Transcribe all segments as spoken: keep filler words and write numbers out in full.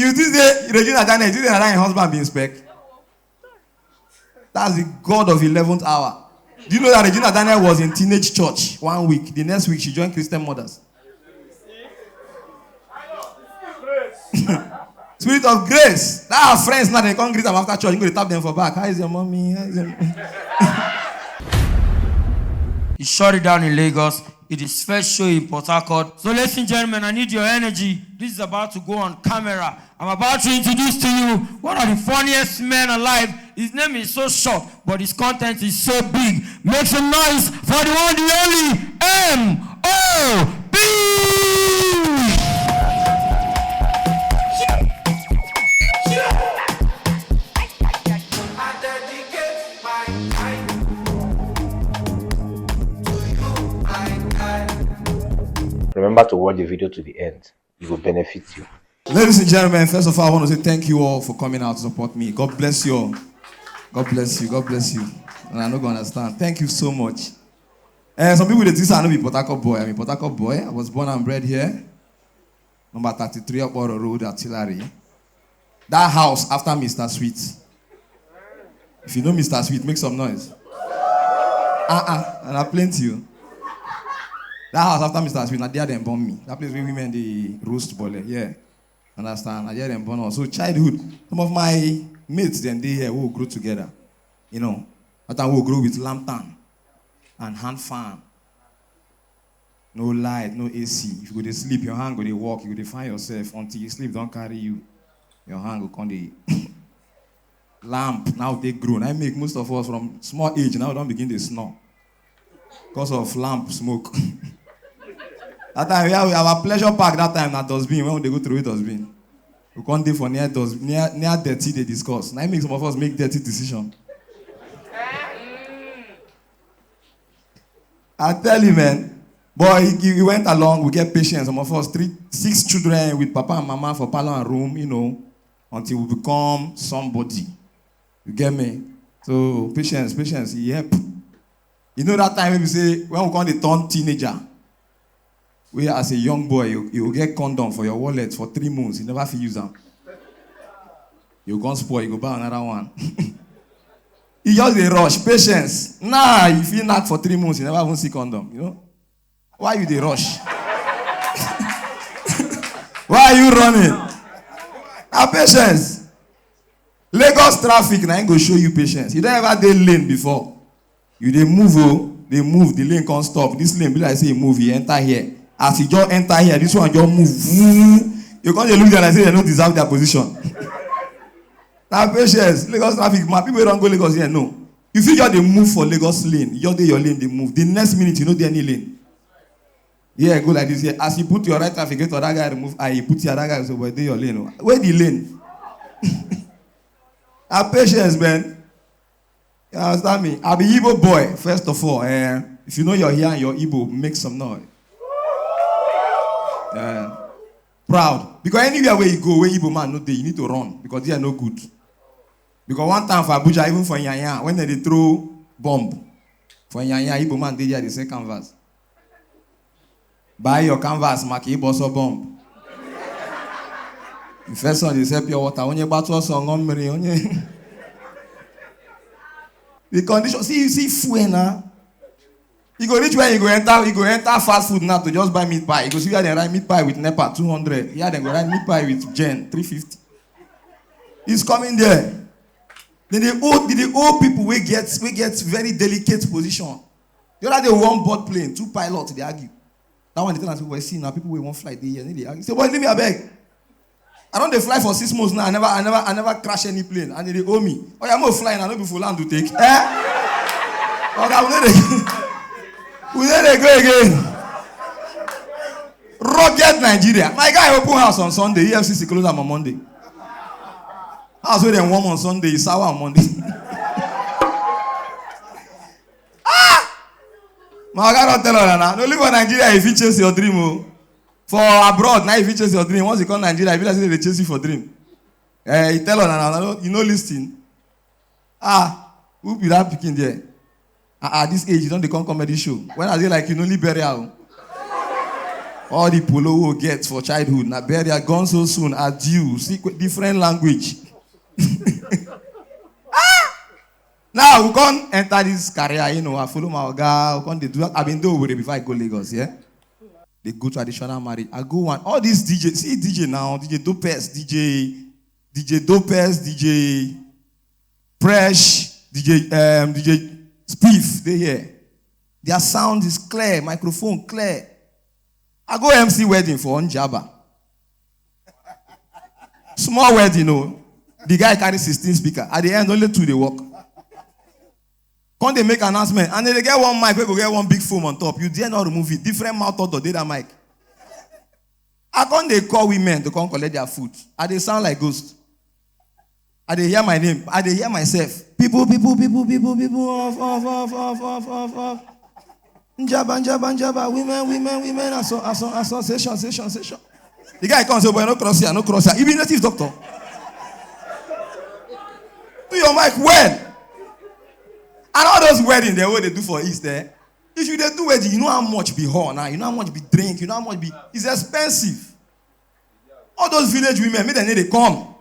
You think say Regina Daniel, you think say na that im husband be inspect? That's the God of eleventh hour. Do you know that Regina Daniel was in teenage church one week? The next week, she joined Christian Mothers. Spirit of grace. That her friends now, they come greet am after church. You go dey tap them for back. "How is your mommy? How is your" He shut it down in Lagos. It is first show in Port Harcourt. So, ladies and gentlemen, I need your energy. This is about to go on camera. I'm about to introduce to you one of the funniest men alive. His name is so short, but his content is so big. Make some noise for the one, the only M O B. Remember to watch the video to the end. It will benefit you. Ladies and gentlemen, first of all, I want to say thank you all for coming out to support me. God bless you all. God bless you. God bless you. And I no go understand. Thank you so much. Eh, some people dey think say I no be Port Harcourt boy. I'm a Port Harcourt boy. I was born and bred here. Number thirty-three Okporo Road, Artillery. That house after Mister Sweet. If you know Mister Sweet, make some noise. Uh-uh, and I plenty you. That house after Mister Sweet, na there dem born me. That place where women dey roast bole, yeah. Understand? Na there dem born us. So childhood, some of my mates dem dey here, we grow together. You know, that time we grow with lantern and hand fan. No light, no A C. If you go dey sleep, your hand go dey work. You go dey find yourself until you sleep don carry you. Your hand go come dey lamp. Now they grow. I make most of us from small age now don begin dey snore because of lamp smoke. That time, yeah, we have a pleasure park. That time, na dustbin, when we dey go throw dustbin, we come dey for near dust, near near dirty dey discuss. Na im make some of us make dirty decision. I tell you, man. But he, he went along. We get patience. Some of us, three, six children with papa and mama for parlor and room, you know, until we become somebody. You get me? So patience, patience, e help. You know that time wey be say when we come dey turn teenager, wey as a young boy, you, you get condom for your wallet for three months, you never fit use am. You come spoil, you go buy another one. E just dey rush, patience. Nah, you fit knack for three months, you never even see condom, you know? Why you dey rush? Why are you running? Na patience. Lagos traffic na im go show you patience. You don ever dey lane before? You dey move o, dey move, the lane come stop. This lane be like say e move, e enter here. As e just enter here, this one just move. Woo! You come dey look dem like say dem no deserve their position. Na patience. Lagos traffic mad. People wey don go Lagos here know. You fit just dey move for Lagos lane. You just dey your lane dey move. The next minute, you no dey any lane. Here, go like this here. As you put your right trafficator, that guy remove eye. You put your other guy, so but dey your lane o. Where the lane? Have patience, man. You understand me? I be Igbo boy, first of all. Eh, if you know you're here and you're Igbo, make some noise. Yeah. Proud. Because anywhere where you go, where Igbo man no dey, you need to run because they are no good. Because one time for Abuja, even for Yanya, when they throw bomb for Yanya, Igbo man dey there, they say canvas. Buy your canvas, maka ịbọsọ bomb. The first one dey sell pure water. Onye gbatu ọsọ ṅụọ mmiri, onye. The condition, see, you see fuel now. You go reach where you go enter, you go enter fast food now to just buy meat pie. You go see where they write meat pie with nepa two hundred. Yeah, they go write meat pie with Gen three fifty. It's coming there. Then they owe, they owe people wey get, wey get very delicate position. The other day, one board plane, two pilots, they argue. That one, they tell us, "Well, see, now people wey wan fly dey here, they argue." Say, "Boy, leave me, abeg. I don dey fly for six months now. I never, I never, I never crash any plane, and they owe me. Oh, yeah, I'm flying. I no be for land to take. Eh? Okay, we no dey, we no dey go again." Rugged Nigeria. My guy open house on Sunday. E F C C close am on Monday. House wey dem warm on Sunday, e sour on Monday. Ah! My oga don tell us na. No live for Nigeria if you chase your dream o. For abroad, now if you chase your dream, once you come Nigeria, you be like say they chase you for dream. Eh, he tell us na, na, no, you no listen. Ah, who be that pikin there? Ah, ah, this age, you don dey come comedy show. When I dey like you, no need burial. All the polo we get for childhood, na burial, gone so soon, adieu. See, different language. Ah! Now we come enter this career, you know, I follow my oga, we come dey do, I been do Owerri before I go Lagos, yeah? They go traditional marriage. I go one, all these D J, see D J now, D J Dopez, D J, D J Dopez, D J Fresh, D J, um, D J Spiff, they here. Their sound is clear, microphone clear. I go M C wedding for Njaba. Small wedding, oh. The guy carry sixteen speaker. At the end, only two dey work. Come dey make announcement, and they get one mic wey go get one big foam on top. You dare not remove it. Different mouth odor dey that mic. I come dey call women to come collect their food. I dey sound like ghost. I dey hear my name. I dey hear myself. People, people, people, people, people. Off, off, off, off, off, off, off. Njaba, njaba, njaba. Women, women, women. Asso, asso, association, association, association. The guy comes say, "Boy, no cross here, no cross here." He be native doctor. Do your mic well. And all those wedding they wey they do for East, eh? If you dey do wedding, you know how much be whore now. You know how much be drink. You know how much be. It's expensive. All those village women, make dem no dey come.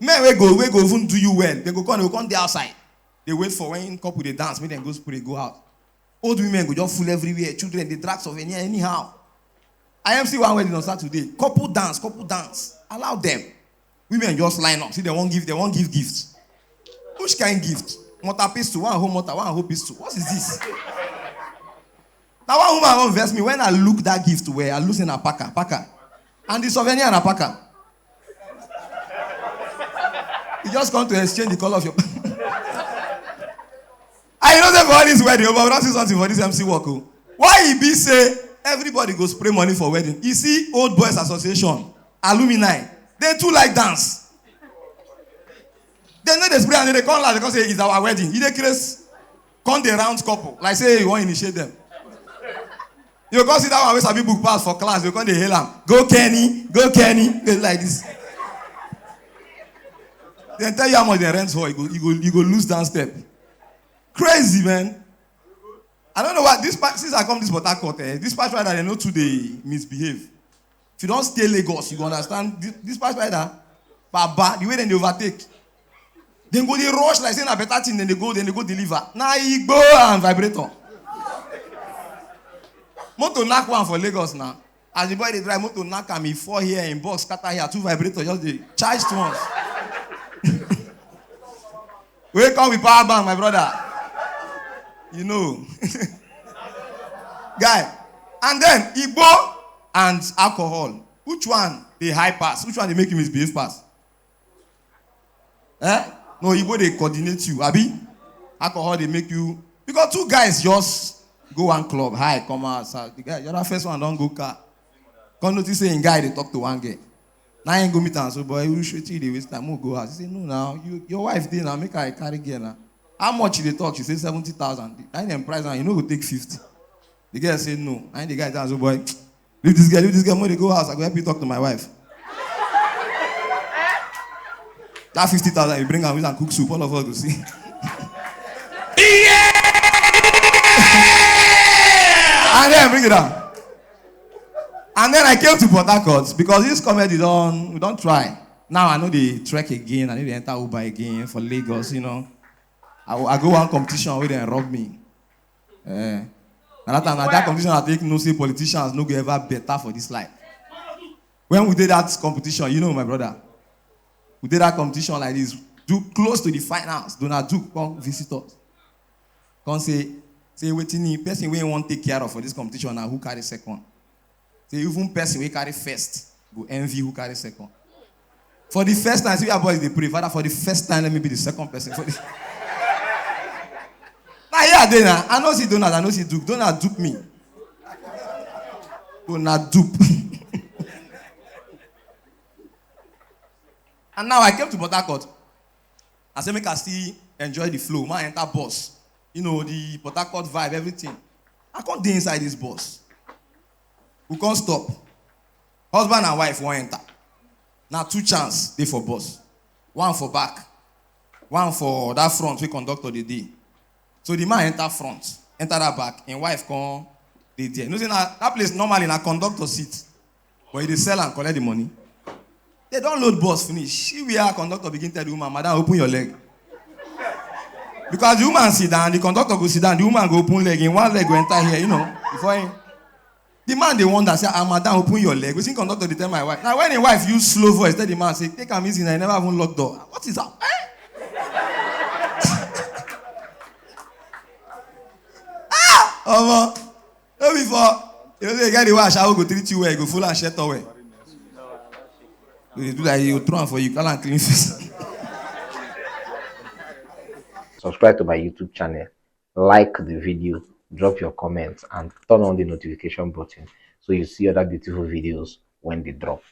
Men wey go, wey go even do you well, they go come, they go come dey outside. They wait for when couple dey dance, make dem go spray, go out. Old women go just full everywhere. Children dey drag souvenir anyhow. I M C one wedding on Saturday. Couple dance, couple dance. Allow them. Women just line up. See, they won't give, they won't give gifts. Which kind gift? Mortar pistol, one hold mortar, one hold pistol. What is this? Now one woman won't vex me when I look that gift where I lose in a packer, packer. And the souvenir and a packer. You just come to exchange the color of your. I know that for all this wedding, but we don't see something for this M C work. Oh. Why he be say everybody go spray money for wedding? You see, Old Boys Association, alumni, they too like dance. They know they spray and they come like they come say it's our wedding. You dey craze. Come the round couple, like say you want initiate them. You go see that one wey sabi book pass for class, you come dey hail am. Go Kenny, go Kenny, go like this. Then tell you how much they rent for, you go, you go, you go lose down step. Crazy, man. I don't know what this part, since I come this Port Harcourt, eh, this part right that they know too they misbehave. If you don't stay Lagos, you go understand this, this part right that. Baba, the way they overtake. Then go the rush like saying a better thing, then they go, then they go deliver. Now he go and vibrator. Motor knock one for Lagos now. As the boy dey drive, motor knock am, he fall here in box, scatter here, two vibrator just dey charge to once. We come with power bank, my brother. You know. Guy. And then Igbo and alcohol. Which one dey high pass? Which one dey make you misbehave pass? Eh? No, Igbo dey coordinate you, abi? Alcohol dey make you, because two guys just go one club, high, come out, so the guy, the other first one don't go car. Come notice saying guy they talk to one girl. Now I ain't go meet am so, "Boy, you should dey waste time. We'll go out." He say, "No, now you, your wife dey now. Make I carry girl now." "How much you dey talk?" She say, "Seventy thousand." Now dem price am, you know, go take fifty. The girl say no. Now the guy tell am, "So boy, leave this girl, leave this girl. When they go house, I go help you talk to my wife." That fifty thousand, you bring am, use and cook soup. All of us go see. Yeah! And then bring it down. And then I came to Port Harcourt because this comedy don't, we don't try. Now I know they trek again. I need to enter Uber again for Lagos, you know. I, I go one competition where they rob me. Eh. And that time, at that competition, I think no say politicians no go ever better for this life. When we did that competition, you know, my brother, we did that competition like this, do close to the finals. Donald Duke come visit us. Come say, say, "Waiting person we want take care of for this competition now, who carry second?" Say, "Even person we carry first, go envy who carry second." For the first time, see our boys they pray, "Father, for the first time, let me be the second person." For the... Now here I dey now. I know see Donald, I know see Duke. Donald Duke me. Donald Duke. And now I came to Port Harcourt. I say make I still enjoy the flow. Man enter bus. You know, the Port Harcourt vibe, everything. I can't dey inside this bus. We can't stop. Husband and wife won't enter. Now two chance dey for bus. One for back. One for that front where conductor dey dey. So the man enter front, enter that back, and wife come Dey there. You know say na that place normally na conductor seat, but you dey sell and collect the money. They don load bus finish. She where conductor begin tell the woman, "Madam, open your leg." Because the woman sit down, the conductor go sit down, the woman go open leg, in one leg go enter here, you know, before him. The man dey wonder, say, "Ah, madam, open your leg." Wetin conductor dey tell my wife? Now when him wife use slow voice tell the man, say, "Take am easy, na you never even lock door." What is that? Eh? Ah, omo, no be for you know say you get the way ashawo go treat you well, you go full and share towel. You dey do like you throw am for you, call am clean face. Subscribe to my YouTube channel, like the video, drop your comments, and turn on the notification button so you see other beautiful videos when they drop.